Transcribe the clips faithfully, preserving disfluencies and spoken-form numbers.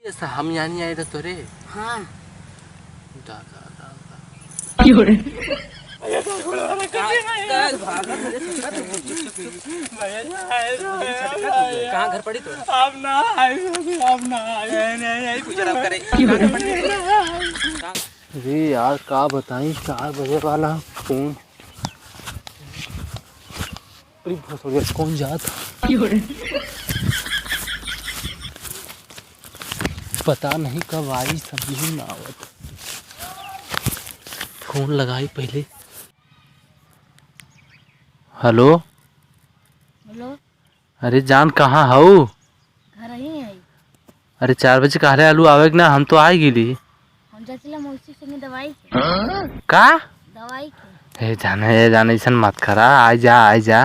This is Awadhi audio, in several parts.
ये सा हम यानी आए रह तोरे। हाँ। दा, दा, दा, दा। कहाँ घर पड़ी तो? अब ना आए, अब ना आए। नहीं, नहीं, नहीं, कुछ ना करे। अरे यार, का बताई, चार बजे वाला फोन। अरे भोसड़िया, कौन जात? पता नहीं कब आई, समझ में ना आवत। फोन लगाई पहले। हेलो। हेलो। अरे जान, कहाँ हऊ? घर ही है। अरे चार बजे कहले आलू आवे के ना, हम तो आ गेली। हम जाचिला मौसी संगे दवाई के। का? दवाई के। हे जाने, हे जाने, ऐसन मत करा, आ जा, आ जा।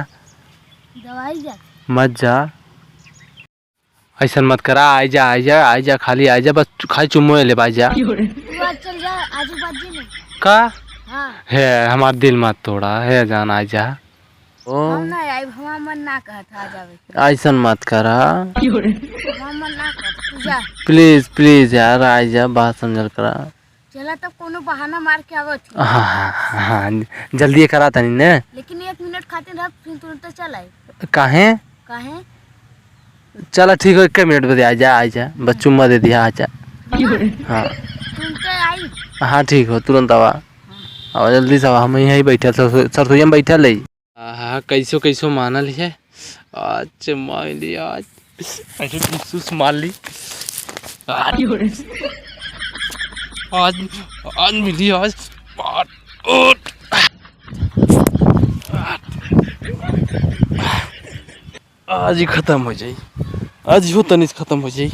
दवाई जा। मत जा। ऐसन मत करा, आ जा, आ जा, आ जा, खाली आ जा, बस खाली चुम्मो ले, आ जा। तू आज चल जा, आजू बाजू में। का? हाँ। हे, हमार दिल मत तोड़ा, हे जान, आ जा। ओ। हम ना आइब, हमार मन ना कहत आ जावे के। ऐसन मत करा। हमार मन ना कहत, तू जा। Please, please यार, आ जा, बात समझल करा। चला तब कोनो बहाना मार के आवत ही। हाँ, हाँ, हाँ, जल्दी करा तनी ने। लेकिन एक मिनट खातिर रह, फिर तुरंत चल आई। काहे? काहे? चला ठीक हो, एक मिनट बदे आ जा, आ जा, बस चुम्मा दे दिया, आ जा। हाँ। तुरंत आई। हाँ ठीक हो, तुरंत आवा। हाँ। आवा जल्दी से आवा, हम यहीं बैठल, सरसो-, सरसोईया में बैठल है। आहा, कैसो कैसो मानल है। आज मार ली, आज ऐसे घुस मार ली। आज, आज, आज मिली, आज। आज, आज ही खत्म हो जाई, आज ही हो तनिस खत्म हो जाई।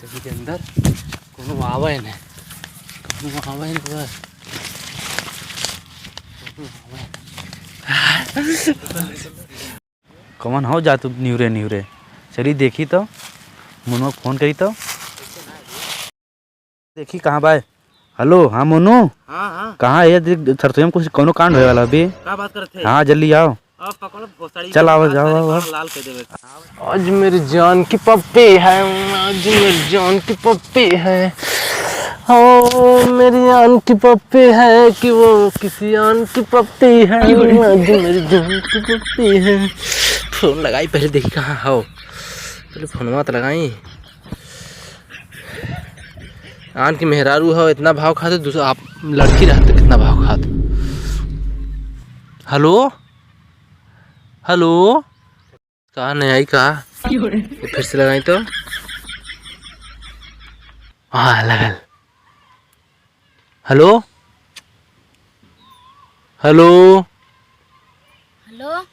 चली के अंदर, कोनो आवे न, कोनो आवे न, कोनो आवे न। कौन हो जा तू निहुरे निहुरे? चली देखी तो, मुनवा फोन करी तो। देखी कहाँ बा? हेलो, हाँ मोनू। हाँ, हाँ। कहाँ है? देख, सरसोईया में कुछ कौनो कांड होए वाला अभी। का बात करत है? हाँ, जल्दी आओ। अब पकड़ो भोसड़ी चल, के आओ, हाथ जाओ, सारे आओ, आओ। बाल लाल कर देवे। आज मेरी जान की पप्पी है, आज मेरी जान की पप्पी है। ओ, मेरी जान की पप्पी है कि वो किसी जान की पप्पी है। आज मेरी जान की पप्पी है। फोन लगाई, पहले देखी कहाँ हो, पहले फोनवा तो लगाई। आन की मेहरारू हो, इतना भाव खाते, दूसरा आप लड़की रहते, कितना भाव खाते। हेलो, हेलो, का नहीं आई का? ये फिर से लगाई तो। हाँ, लगल। हेलो, हेलो। हेलो।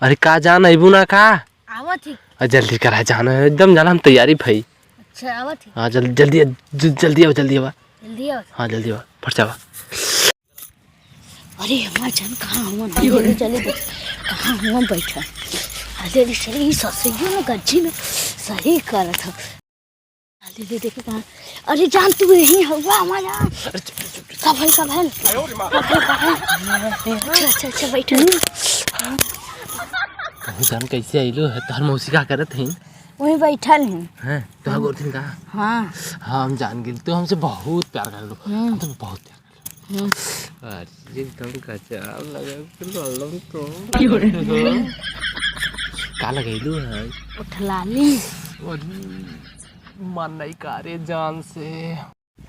अरे का जान, अइबू ना का? आवत ही। आ, जल्दी करा जान, एकदम जान हम तैयारी भई। अच्छा, आवत ही। हाँ, जल-, जल्दी, ज-, जल्दी आवा, जल्दी आवा। जल्दी आवत। हाँ, जल्दी आवा, फट से आवा। अरे हमार जान, कहाँ हुआ? अरे चले दे, कहाँ हुआ बैठा? अरे अरे, चले, ई ससुरियो में गज्जी में सही करत ह। अरे ले देखे कहाँ? अरे जान, तू यहीं हवा हमार जान। अरे चुप, चुप, चुप। का भइल, का भइल? का भइल, का भइल? अच्छा, अच्छा, अच्छा, बैठा। कहूँ जान कैसे आइलो है, तोहर मौसी का करत हैं? वहीं बैठल हैं। हैं? तोहर गोरथिन का? हाँ। हाँ, हम जान गेल, तू हमसे बहुत प्यार कर लो। हम्म। हम तुमसे बहुत प्यार कर लो। हम्म। अरे एकदम गजब लगे, फिर लल्लम तो। का लगैलू है? उठलाली। अरे, मन नहीं करे जान से।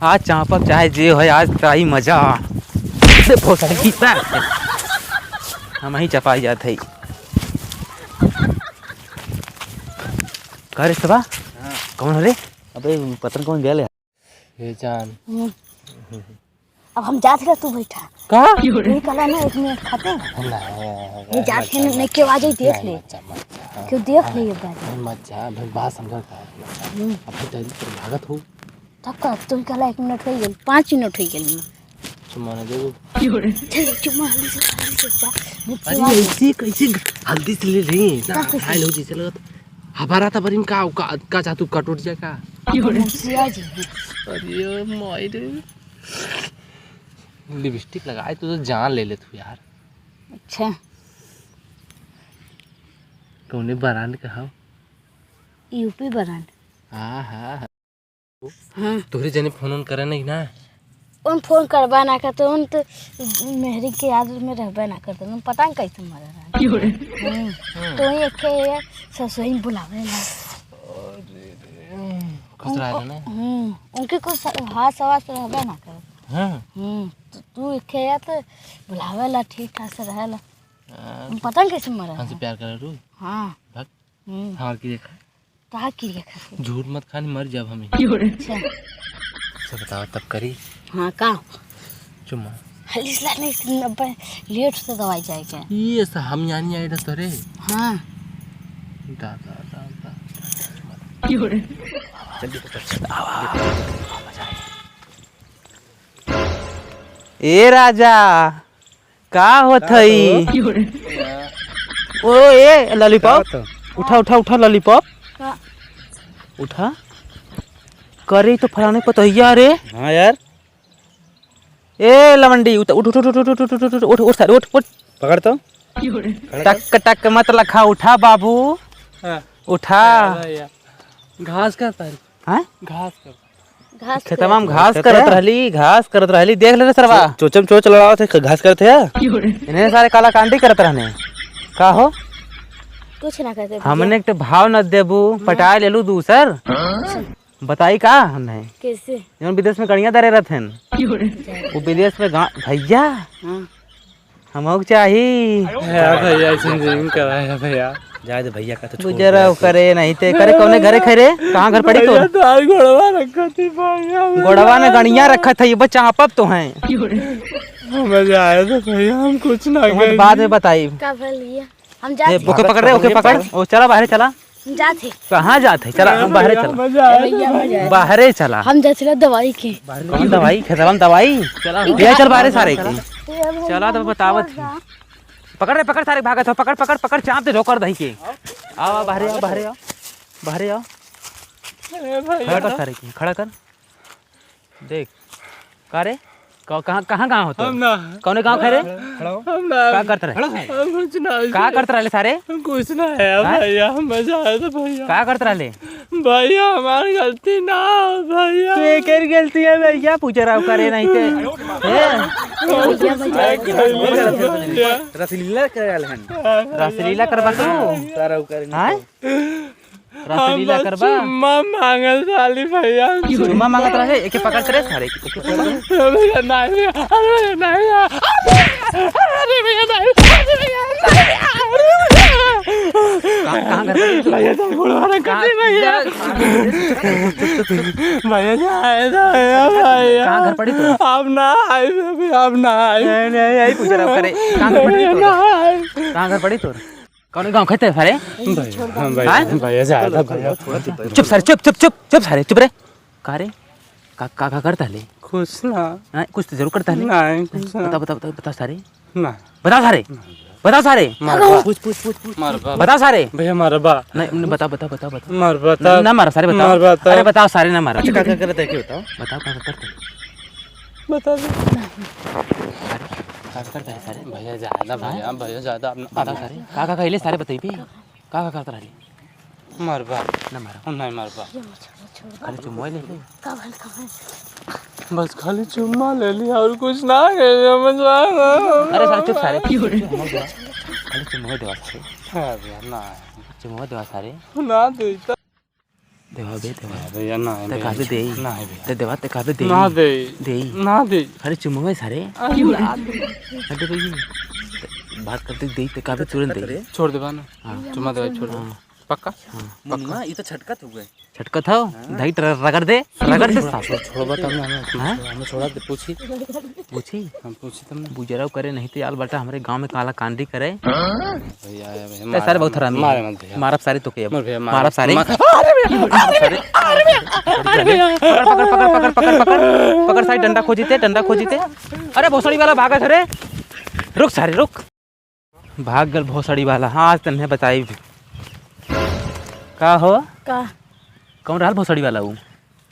आज चापब चाहे जे होय, आज तोरा ही मजा। दे भोसड़ी की पैर। हम ही चपाई जात है। का रे सबा? हाँ। कौन हो रे? अबे पतन कौन गया ले? ये जान। हम्म। अब हम जात रहे, तू बैठा। का? तू ही कहला ना एक मिनट खाते हैं। नहीं, ये जात मत है, जा, नहीं मत क्यों आ जाई, देख ले। मत जा, मत जा। क्यों देख ले ये बात? नहीं, मत जा, भाई बात समझा का? हम्म। अब तो जल्दी से भागत हो। तब का? तू ही कहला एक मिनट हो गेल, पाँच मिनट हो गेल। चुम्मा ना देबो। चल, चुम्मा हल्दी से, हल्दी से जा। अरे, चुम्मा ऐसे कैसे हल्दी से ले रही है? इतना का कैसे? घायल हो जैसे लगत। हमारा था बरिम का, का, का चाहतू, कटोट जाए का? मुंशिया जी। अरे माई रे। लिपस्टिक लगाए तो, तो जान ले ले तू यार। अच्छा। कौने ब्रांड का हो? यूपी ब्रांड। हाँ, हाँ, हाँ। हाँ। तोहरे जने फोन ओन करे नहीं ना? उन फोन करबा ना करते, उन तो मेहरी के याद में रहबे ना करते, उन पता नहीं कैसे मरे रहे। क्यों रे? हम्म। हाँ। तो वही एक के ससुराल बुलावे ला। अरे रे, खुश रहा था ना? हम्म, उनके कुछ हाथ सवास रहबे ना करते। हाँ। हम्म, तो तू एक के या तो बुलावे ला, ठीक ठाक से रहे ला। हाँ। उन पता नहीं कैसे मरे हमसे रहे। प्यार करे रू? हाँ। भाग। हम्म। हमार की देखा। का किरिया खातिर? झूठ मत खानी, मर जाब हम। अच्छा। अच्छा, बतावा तब करी। हाँ, का? चुम्मा। हलीस ला नहीं, नब्बे लेट से दवाई जाए के। ये ऐसा हम यानी आए रह तोरे। हाँ। दा, दा, दा, दा। जल्दी पकड़। आवा, आवा, आवा, मजा आए। ए राजा, का होत का हई? होत हो? ओ, ए, लॉलीपॉप। का होत हो? उठा, उठा, उठा, लॉलीपॉप। का? उठा। करे तो फलाने पतोहिया रे। हाँ यार। ए, लवंडी, उठ, उठ, उठ, उठ, उठ, उठ, उठ, उठ, उठ, उठ, उठ, सारे, उठ, उठ। पकड़ तो। टक, टक मत लखा, उठा बाबू। हाँ। उठा। अरे यार, घास का तारी। हाँ? घास का। घास खेतवा में करत घास करत रहली, घास करत रहली, देख ले रे सरवा। चो-, चोचम चोच लड़ावत है, घास करत है। इन्हें सारे काला कांडी करत रहने। का हो? कुछ ना करते भैया। हमने एक तो भाव न देबू, हम्म। पटाए लेलू दूसर। हाँ। बताई का हमने? कैसे? जौन विदेश में गड़िया दरे रहत हन। वो विदेश में गा-, भैया। हाँ। हमहू के चाही। है भैया, ऐसे जिम कराए है भैया। जाए दे भैया का तो छोड़ गुजरा दे। करे नहीं ते, करे कौने घरे खैरे? कहाँ घर पड़ी तोर? भैया, तो आज गोड़वा रखत ही भैया, भैया। गोड़वा ने गड़िया रखत है, ये बच्चा आप तो हैं। मजा आया तो भैया, हम कुछ ना तुम कहेंगे। बाद में बताई। का भल भैया? हम जात ए, ही। ओके पकड़ रे, ओके पकड़। ओ, चला बाहरे चला। हम जात ही। कहाँ जात है? चला, हम बाहरे चला। मजा आया भैया, मजा आया। बाहरे चला। हम जात ही दवाई के। कौन दवाई? खेतवा में दवाई? चला, ले चल बाहरे सारे के। चला, तो बतावत ही। पकड़ रे, पकड़ सारे, भागत हो, पकड़, पकड़, पकड़, चाप दे, ठोकर दही के। आओ, आओ, बाहरे आओ, बाहरे आओ, बाहरे आओ। अरे भैया। खड़ा कर सारे के, खड़ा कर। देख, का रे? क-, कहाँ, कहाँ गाँव होतो? हम ना। कौने गाँव खे रे? हम ना। का करत रहे? हम कुछ ना। का करत रहले सारे? हम कुछ ना है हाँ? भैया, हम मजा आया था भैया। का करत रहले? भैया, हमार गलती ना हो भैया। तो एकर गलती है भैया, पूछ रहा हूँ, करे नहीं ते। हैं? भैया, मजा आया था। भैया। रसलीला करे आल हन। रसलीला करबा तू? सारा उ करे नहीं हाँ? तो। रसलीला हम करबा? चुम्मा मांगत रहली भैया। चुम्मा मांगत रहे, एके पकड़त रहे सारे, एके पकड़। भैया नहीं, अरे भैया नहीं, अरे भैया नहीं, अरे भैया नहीं। कहाँ, कहाँ घर पड़ी? भैया तो बुढ़वा रखा कहाँ, है भैया। भैया जाए तो भैया, भैया। कहाँ घर पड़ी तोर? अब ना आई, अब ना आई। नहीं, नहीं, यही पूछ रहा हूँ, करे। कहाँ घर पड़ी भैया तोर? ना आई। कहाँ घर पड़ी तोर? कौन गाँव खेते सारे? भैया, हाँ, भैया, हाँ? भैया, ज्यादा भैया। चुप सारे, चुप, चुप, चुप, चुप सारे, चुप रे। का रे? का, का, का करता ले? कुछ ना। हाँ, कुछ तो जरूर करता ले। नहीं, कुछ ना। बता, बता, बता, बता सारे। ना। बता सारे। ना। बता सारे। मारबा। पूछ, पूछ, पूछ, पूछ। मारबा। बता सारे। भैया, मारबा। नहीं, नहीं, बता, बता, बता, बता। मारबा, ना, ना मारा सारे, बताओ। मारबा, अरे, बताओ सारे, ना मारा। अच्छा, का, का करता है, क्या बताओ? बताओ, का, का करता है? बता दे। अरे, का करता है सारे? भैया ज्यादा, भैया, भैया ज्यादा, अपना बताओ सारे, का, का कहले सारे बतइबे? का, का करता रहले? मरबा। ना मारा। हम नहीं मरबा। खाली चुम्मा ले ले। का भल, का भल? बस खाली चुम्मा ले लिया और कुछ ना कहे, समझ में आया ना? अरे सारे चुप सारे। खाली चुम्मा देवा सारे। हाँ भैया, ना। चुम्मा देवा सारे। ना देता। देवा बे, देवा। ना भैया, ना है ते भैया। काबे देई? ना है भैया। ते देवा, ते काबे देई? ना देई। देई। ना देई। खाली चुम्मा सारे। अरे ना देई। अरे भैया। ते बात करते देई, ते काबे तुरंत देई? छोड़ देबा ना। हाँ। चुम्मा देवा, छोड़ दे। हाँ। पक्का? हाँ। पक्का। मुन्ना, ई तो छटकत हुए। छटकत हो? हाँ। धई, र-, रगड़ दे, रगड़ दे साफ। छोड़बा तब ना हमें, हाँ? हमें छोड़ा दे, पूछी। पूछी? हम पूछी तब ना। बुजरव करे नहीं तो यार बेटा हमरे गांव में काला कांडी करे। भैया, भैया, ते सारे बहुत हरामी है। मारे मत भैया। मारब सारे तो के अब। मार भैया, मार। मारब सारे। मार। अरे भैया, अरे भैया, अरे भैया, अरे भैया। पकड़, पकड़, पकड़, पकड़, पकड़, पकड़, पकड़ सारे, डंडा खोजीते, डंडा खोजीते। अरे भोसड़ी वाला भागत है रे। रुक सारे, रुक। भाग गल भोसड़ी वाला। हाँ, आज तन्हे बताई। का हो? का? कौन रहल भोसड़ी वाला ऊ?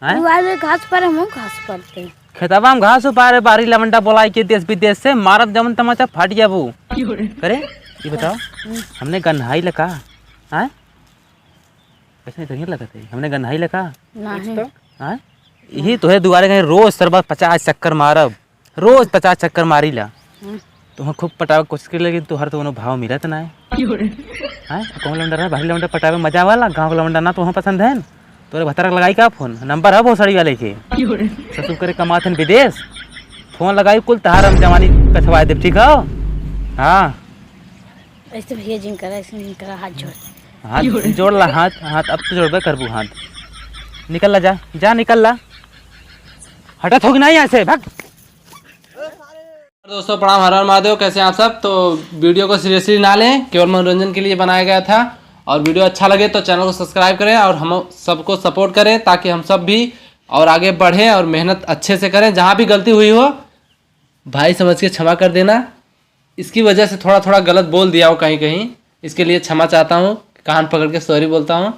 हैं? ऊ आज घास पर, हम घास परते। खेतवा में घास उपारे, बारी लवंडा बोलाई के देश विदेश से, मारब जमन तमाचा फाट जाबू। करे, ये बताओ, हम्म। हमने गन्हाई लका, हैं? कैसे नहीं लगा थे? हमने गन्हाई लगा। नहीं। हाँ? यही तो है, दुआरे कहीं रोज सरबा पचास चक्कर मारब, रोज पचास चक्कर मारी ला। हम्म। तो हम खूब पटावे के कोशिश कर, लेकिन तोहर तो कोनो भाव मिलत ना है। क्यों रे? हाँ? कौन लौंडा रहा? भारी लौंडा पटावे मजा वाला, गाँव का लौंडा ना तो वहाँ पसंद है। तोरे भतरा के लगाई का फोन? नंबर है भोसड़ी वाले के। क्यों रे? ससुर करे कमात हन विदेश, फोन लगाई कुल तहार हम जवानी कसवाए देब, ठीक हो? हाँ। ऐसे भैया जिन करा, ऐसे जिन करा, हाथ जोड़। हाथ जोड़ ला, हाथ, हाथ अब तो जोड़बे करबू हाथ। निकल ला, जा, जा निकल ला। हटत होगी ना यहाँ से, भाग। दोस्तों प्रणाम, हर हर महादेव। कैसे हैं आप सब? तो वीडियो को सीरियसली ना लें, केवल मनोरंजन के लिए बनाया गया था। और वीडियो अच्छा लगे तो चैनल को सब्सक्राइब करें और हम सबको सपोर्ट करें, ताकि हम सब भी और आगे बढ़ें और मेहनत अच्छे से करें। जहाँ भी गलती हुई हो, भाई समझ के क्षमा कर देना। इसकी वजह से थोड़ा थोड़ा गलत बोल दिया हो कहीं कहीं, इसके लिए क्षमा चाहता हूँ। कान पकड़ के सॉरी बोलता हूँ।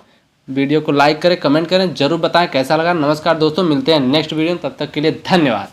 वीडियो को लाइक करें, कमेंट करें, जरूर बताएं कैसा लगा। नमस्कार दोस्तों, मिलते हैं नेक्स्ट वीडियो में, तब तक के लिए धन्यवाद।